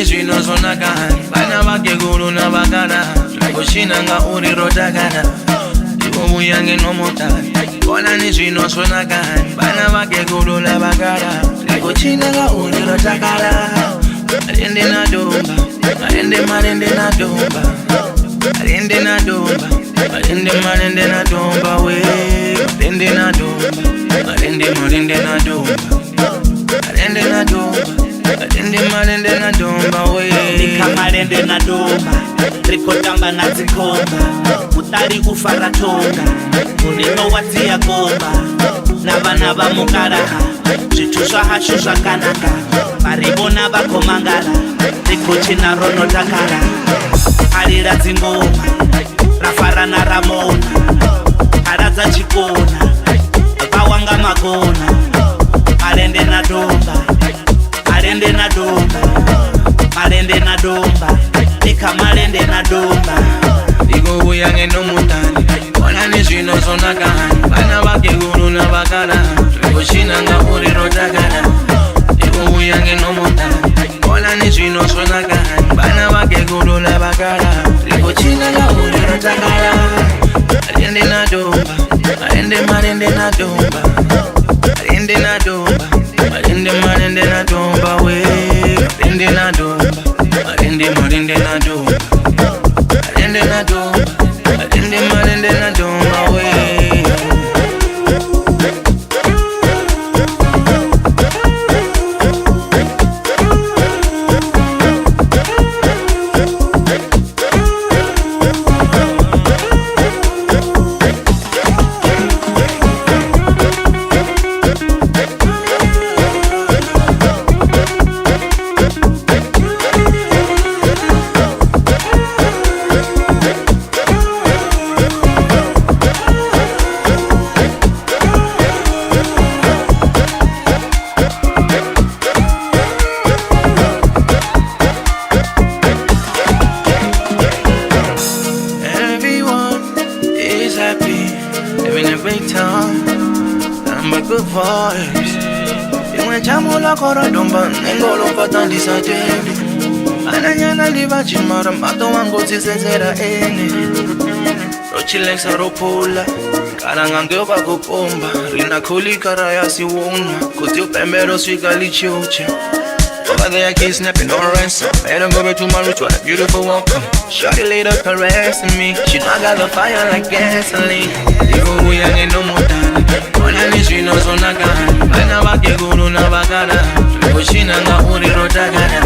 Zwino zwo naka, vhana vhakegulu na vhakala, ri khou tshina ngauri ro takala. Ndi khou vhuya ngeno muṱani, vhonani zwino zwo naka, vhana vhakegulu na vhakala, ri khou tshina ngauri ro takala. Malende na domba, malende malende na domba, malende na domba, malende malende na domba we, malende na domba, malende malende na domba, malende na domba, malende malende na domba we. Ndi kha malende na domba, ri khou tamba na dzikhomba. Muṱali u fara thonga, mulilo wa dzia gomba. Na vhana vha mukalaha, zwithu zwa hashu zwa kanaka. Vha ri vhona vha khou mangala, ri khou tshina ro no takala. A lila dzingoma, ra farana ra mona. Phala dza tshikona, vha wa nga magona. Malende na domba, malende na domba, malende na domba. Ndi kha malende na domba. Ndi khou vhuya ngeno muṱani, vhonani zwino zwo naka, vhana vhakegulu na vhakala, ri khou tshina ngauri ro takala. Ndi khou vhuya ngeno muṱani, vhonani zwino zwo naka, vhana vhakegulu na vhakala, ri khou tshina ngauri ro takala. Malende na domba, malende malende na domba, malende na domba, malende malende na domba we, malende na domba, malende malende na domba, malende na domba, malende malende na domba we. Everyone is happy, having a great time. I'm a good vibes. Imwe chamula kora domba, nengolo patandisa tende. Ananyana liva chimara, mato wangu tsisezera ene. Rochilexa rophula, kana ngangeo vakukomba. Rina khuli kara ya siwona, kuti upembero swika lichucha. Over there, keep snapping on ransom. Better go back to my roots, what a beautiful welcome. Shorty later caressing me. She know I got the fire like gasoline. Ndiko uya ngeno mutani, vhonani zwino zwo naka, vhana vhakegulu na vhakala, ri khou tshina ngauri ro takala.